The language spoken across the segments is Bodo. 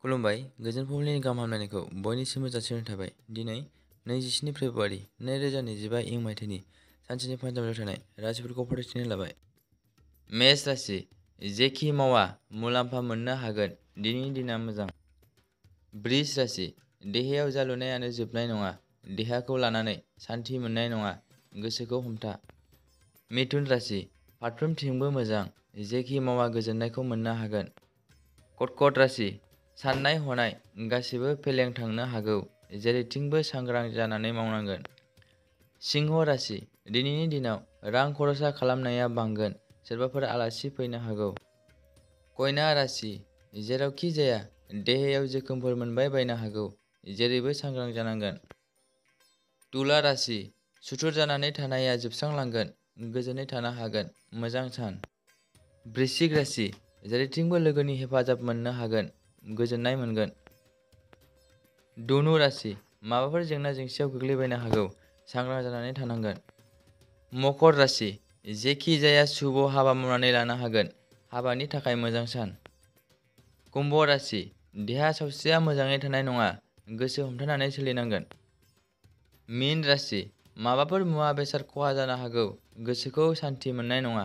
खुलुमबाय गोजोन फुंबिलिनि गाहाम हामलायनायखौ बयनिसिमबो जासिहरनाय थाबाय। दिनै 27 फेब्रुआरि 2025 इं मायथाइनि सानसेनि पान्जाबाव थानाय राशिफोरखौ फरायथिनो लाबाय। मेष राशि जेखि मावा मुलाम्फा मोननो हागोन, दिनैनि दिना मोजां। बृष राशि देहायाव जालुनायानो जोबनाय नङा, देहाखौ लानानै सान्थि मोननाय नङा, गोसोखौ हमथा। मिथुन राशि फारफ्रोमथिंबो मोजां, जेखि मावा गोजोननायखौ मोननो हागोन। कर्कट राशि साननाय हनाय गासिबो फेलें थांनो हागौ, जेरैथिंबो सांग्रां जानानै मावनांगोन। सिंह राशि दिनैनि दिनाव रां खरसा खालामनाया बांगोन, सोरबाफोर आलासि फैनो हागौ। कन्या राशि जेरावखि जाया देहायाव जोखोमफोर मोनबाय बायनो हागौ, जेरैबो सांग्रां जानांगोन। तुला राशि सुथुर जानानै थानाया जोबस्रांलांगोन, गोजोनै थानो हागोन, मोजां सान। वृश्चिक राशि जेरैथिंबो लोगोनि हेफाजाब मोननो हागोन, गोजोननाय मोनगोन। धनु राशि माबाफोर जेंना जेंसियाव गोग्लैबायनो हागौ, सांग्रां जानानै थानांगोन। मकर राशि जेखि जाया शुभ हाबा मावनानै लानो हागोन, हाबानि थाखाय मोजां सान। कुम्भ राशि देहा सावस्रिया मोजाङै थानाय नङा, गोसो हमथानानै सोलिनांगोन। मीन राशि माबाफोर मुवा बेसाद खहा जानो हागौ, गोसोखौ सान्थि मोननाय नङा।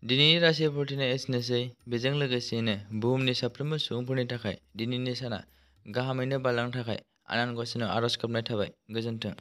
दिनैनि राशि फरायथिनाया एसेनोसै। बेजों लोगोसेयैनो बुहुमनि साफ्रोमबो सुबुंफोरनि थाखाय दिनैनि साना गाहामैनो बारलांनो थाखाय आनान गसाइनाव आरज गाबनाय थाबाय। गोजोन्थों।